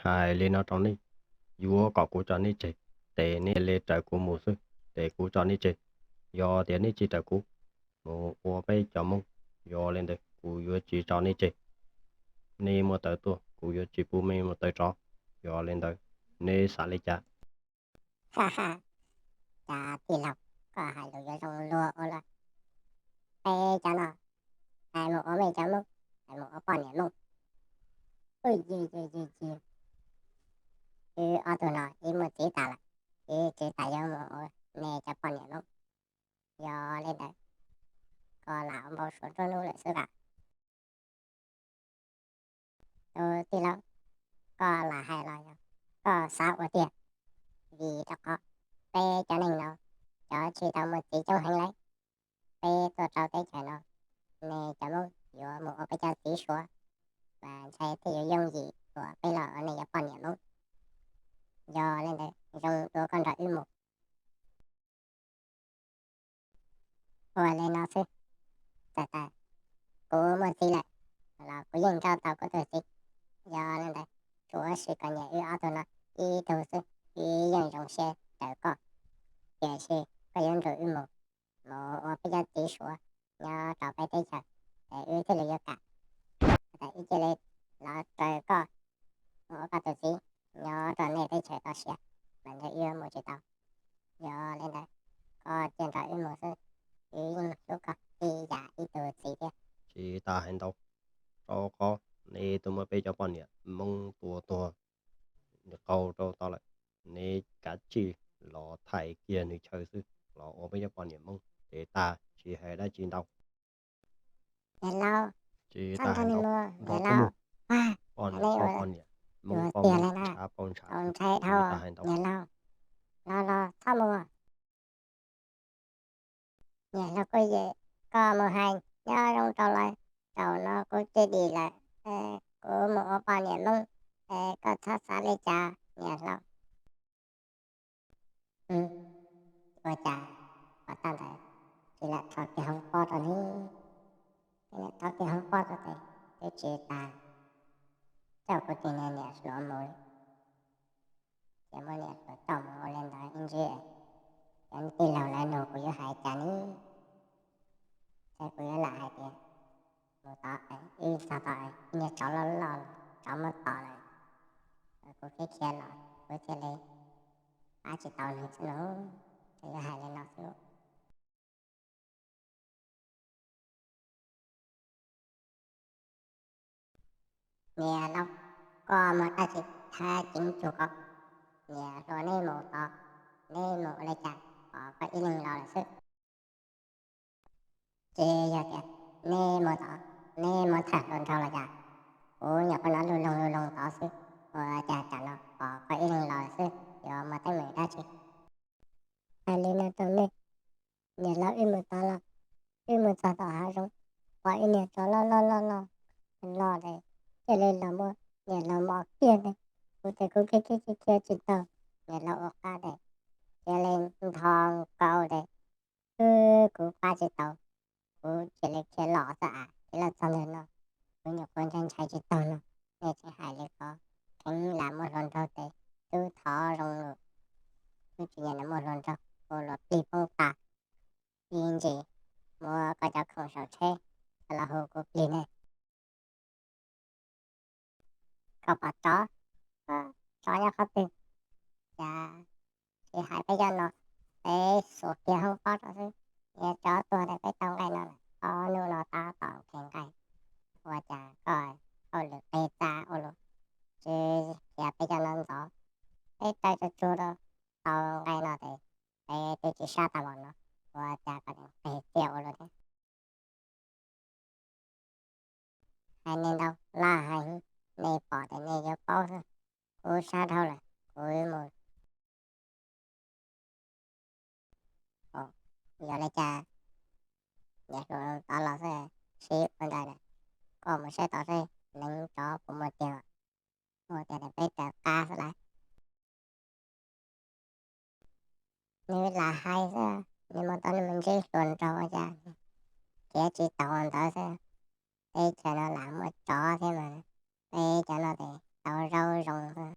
Hais li no rau nej, yuav kom kuv tso nej tseg, ces nej li raws kuv mus xwb, ces kuv tso nej tseg. Yog tias nej tsis raws kuv mus ua peb cov Hmoob, yog li ntawd kuv yuav tsis tso nej tseg. Nej muaj taw tuaj, kuv yuav tsis pub nej muaj taw rov. Yog li ntawd, nej xav li cas? Cas tij laug, koj hais lus yuav zoo luag ua luaj. Peb cov no, hais mus ua mej cov Hmoob, hais mus ua poj niam Hmoob. Ua, wb ob tug no wb muaj txiv tas lawm, wb tsis tas yuav mus ua nej cov poj niam Hmoob. Yog li ntawd, koj lam ua npau suav nruab hnub lawm xwb as. Tus tij laug, koj lam hais los yog koj xav ua tiag? Vim rau qhov peb cov neeg no, cov tsis tau muaj txiv coob heev lawm, peb tuaj rau teb chaws no, nej cov Hmoob yuav mus ua peb cov txiv Suav, mas ntshai thiaj yuav yooj yim uas peb los ua nej cov poj niam Hmoob. Yog li ntawd, zoo dua koj nrog wb mus. Ua li no xwb, txawm tas kuv muaj txiv lawm los kuv yeej nrauj tau kuv tus txiv. Yog li ntawd, tsuav sim kom nyiam wb ob tug no ib tug xwb, wb yeej zoo siab raws koj. Tiam sis koj yuav nrog wb mus, mus ua peb cov txiv Suav nyob rau peb teb chaws, es wb thiaj li yuav kam. Wb cia li los raws koj, ua koj tus txiv nyob rau nej teb chaws toj siab, mas ntshe wb mus tsis tau. Yog li ntawd, koj cia nrog wb mus xwb, wb yeej hlub koj ib yam ib tug txiv thiab. Tsis tas hais ntau, rau qhov nej twb muab peb cov poj niam Hmoob tua tuag, nws qaug rau tod lawm, nej kav tsij los thaij kiag nws chaw xwb, los ua peb cov poj niam Hmoob ces tag, tsis hais dab tsi ntau. Niam laus, tsis tas hais ntau, niam laus, poj niam, poj niam Hmoob paub ntshav paub ntshav, tsis tas hais ntau, niam laus, los los txhob mus. Niam laus Kuj Yim, koj mus hais nyob zoo rau lawv, zaum no kuv cia dim lawm, kuv mus ua poj niam Hmoob, koj txhob xav li cas niam laus. Ua cas pom tag ntawd tsis lam thov kiag hoob pob rau ne? Tsis lam thov kiag hoob pob rau tes twb tsis tas, coj kuv tus niam hluas mus li. Ces muab niam hluas coj mus ua li ntawd ib ntsis, cov tij laug lawv nug kuv yuav hais cas ne? Ces kuv yuav lam hais tias mus tod, wb txog tod, ib niag tsov loj loj, tsov muab tom lawm, kuv khiav khiav los kuv thiaj li pab tsis tau nws xwb no, ces yuav hais li no xwb. Niam laus, koj mas dab tsi thab ceev tsug ko. Niam hluas, neb mus tod, neb mus ua li cas pom koj ib leeg los lawm xwb? Ces yog tias neb mus tod, neb mus tham hluas nraug los cas? Kuv nyuam qhuav hnov lug loog lug loog tod xwb, ua cas tam no pom koj ib leeg los lawm xwb, yuav muaj teeb meem dab tsi? Hais li no rau nej, niam laus, wb mus tod los, wb mus txog tom hav zoov, pom ib niag tsov loj loj loj loj los tes, cia li los muab niam laus mos kiag tes, kuv tes kuv khiav khiav khiav khiav tsis tau, niam laus ua qab tes cia li ntho nkaus tes, kuv pab tsis tau, kuv cia li khiav los xwb as. Khiav los txog ntawm no, kuv nyuam qhuav ntshai ntshai tsis taug no, nej tseem hais li ko, kheev lam muaj hluas nraug tes twb thov zoo lawm, twb tsis nyiam muaj hluas nraug, ua luag plig poob tas. Ib ntsis muab koj cov khoom saum tsheb los hu kuv plig ne. Koj pom tsov, tsov nyob qhov twg? Cas tsis hais peb cov no, peb xuas kiag hoob pob rau xwb, niag tsov tuag tes peb tau nqaij no lawm, ob hnub no tab tom kheev nqaij. Ua cas koj hauj lwm qis txav ua luaj, tsis qhia peb cov no ntxov, peb raws tsuag tsuag rau tau nqaij no tes peb twb tsis sab tag npaum no, ua cas koj qis txias ua luaj thiab? Hais nej ntau laj heev, nej pom tes nej yuav paub xwb. Kuv sab dhau lawm, kuv mus. Yog li cas niam hluas tod los xwb, sib ua ntawd na, koj mus saib tod seb neev tsov puas muaj tiag, muaj tiag tes peb raws qab xwb lauj. Nws lam hais xwb, nws mus tod nws mus ntsib hluas nraug ua cas khiav tsis taus ntawd xwb. Teb chaws no lam muaj tsov thiab mas, peb cov no tes tau zaub zoo xwb.